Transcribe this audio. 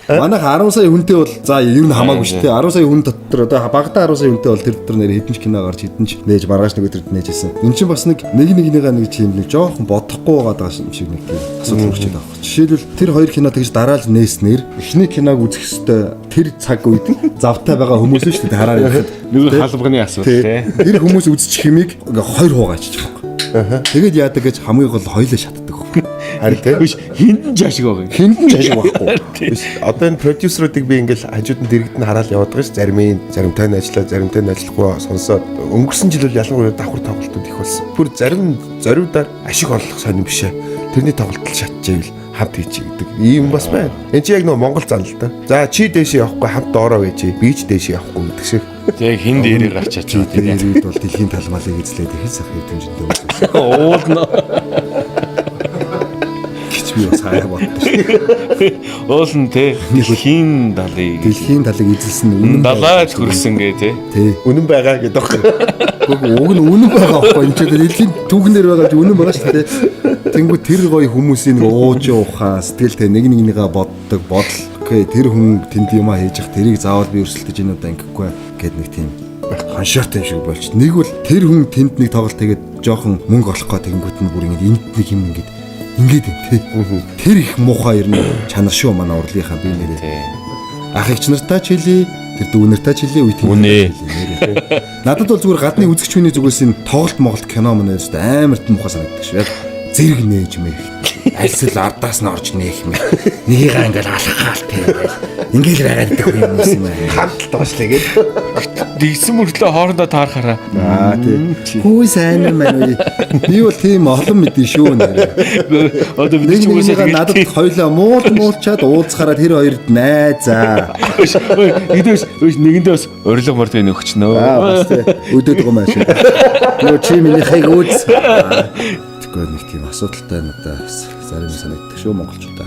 Манайх 10 сая хүнтэй бол за ер нь хамаагүй шүү дээ. 10 сая хүн дотор одоо багадаа 10 сая хүнтэй бол тэр дотор нэр хэдэн ч кино гарч хэдэн ч нээж маргааш нөгөө төрд нээж исэн. Эн чинь бас нэг нэг нэгнийгаа нэг тийм нэг жоохон бодохгүй байгаа юм шиг нэг тийм асуудал үүсчихэд байгаа байхгүй. Жишээлбэл тэр хоёр кино тэгж дараал нээснээр эхний киног үзэх ёстой тэр цаг үед завтай байгаа хүмүүс нь шүү дээ хараар явахад. Нөгөө халбганы асуудал тий. Тэр хүмүүс үзчих хэмийг ингээ хоёр хуугааччих байхгүй. Тэгээд яадаг гэж хамгийн гол хоёлоо шатдаг байхгүй. Харин тий. Биш хиндэн жашиг байгаа юм. Хиндэн ч ашиг байхгүй. Биш одоо энэ продюсеруудыг би ингээл хажууд нь дэрэгдэн хараад яваад байгаа ш. Зарим нь заримтай нь ажиллаа, заримтай нь ажиллахгүй сонсоод өнгөрсөн жил бол ялангуяа давхар тоглолтууд их болсон. Бүр зарим зориудаар ашиг орлох сонирн биш ээ. Тэрний тоглолт шатчихвэл хамт хийчих гэдэг. Ийм бас байна. Энд чи яг нөгөө Монгол зан л да. За чи дээшээ явахгүй хамт доороо байж, би ч дээшээ явахгүй гэдэг шиг. Тэг хин дээрээ гарч чачаа Тэр тий. үед бол дэлхийн талмалыг эзлээд их сах хэвтэмжэндээ үзсэн. Уулна. Гэж би бас хаяа боддоо шүү дээ. Уулна тий. Дэлхийн далыг. Дэлхийн талыг эзэлсэн үнэн Далайд хөрсөн гэ тий. Тий. Үнэн байгаа гэдэг байхгүй. Үгүй уг нь үнэн байгаа байхгүй энэ ч дэлхийн түүхнэр байгаа ч үнэн байгаа шүү дээ. Тэнгүү тэр гоё хүмүүсийн нэг ууж ухаан сэтгэл тэ нэг нэгнийгээ боддог бодол. Окей тэр хүн тэнд юм а хийж ах тэрийг заавал би өрсөлдөж энэ удаа ингэхгүй гэд нэг тийм хоншоортой юм шиг болж. Нэг бол тэр хүн тэнд нэг тоглолт хийгээд жоохон мөнгө олох гоо тэгэнгүүт нь бүр ингэ энд нэг юм ингээд ингээд юм тий. Тэр их муухай ер нь чанар шүү манай урлагийнхаа би нэрээ. Тий. Ах эгч нартаа ч хэлий, тэр дүү нартаа ч хэлий, үе Үнэ. нэрээ. Надад бол зүгээр гадны үзэгч хүний зүгээс энэ тоглолт Монголд кино мөн өстө амар муухай санагддаг шүү. Яг зэрэг нээж мэх. Альсэл ардаас нь орж нээх мэх. Нэгийг ингээл алах гал тийм ингээл. Ингээл байгаад идэх юм юм юм аа. Хамт л доошлээ гэдэг. Дийсэн мөртлөө хоорондоо таархаараа. Аа тий. Хүү сайн юм байна. Би бол тийм олон мэдэн шүү нэрээ. Одоо бид Нэг ч угаасаа нэгнийгээ надад хоёлаа муул муулчаад уулзахаараа тэр хоёрд найзаа. Нэгдээс нэгэндээ бас урилга морд байна өгчнөө. Аа бас тий. Өдөөд байгаа юм аа шүү. Нөө чи миний хайг үз. Тэгэхгүй нэг тийм асуудалтай надад бас зарим санагддаг шүү монголчуудаа.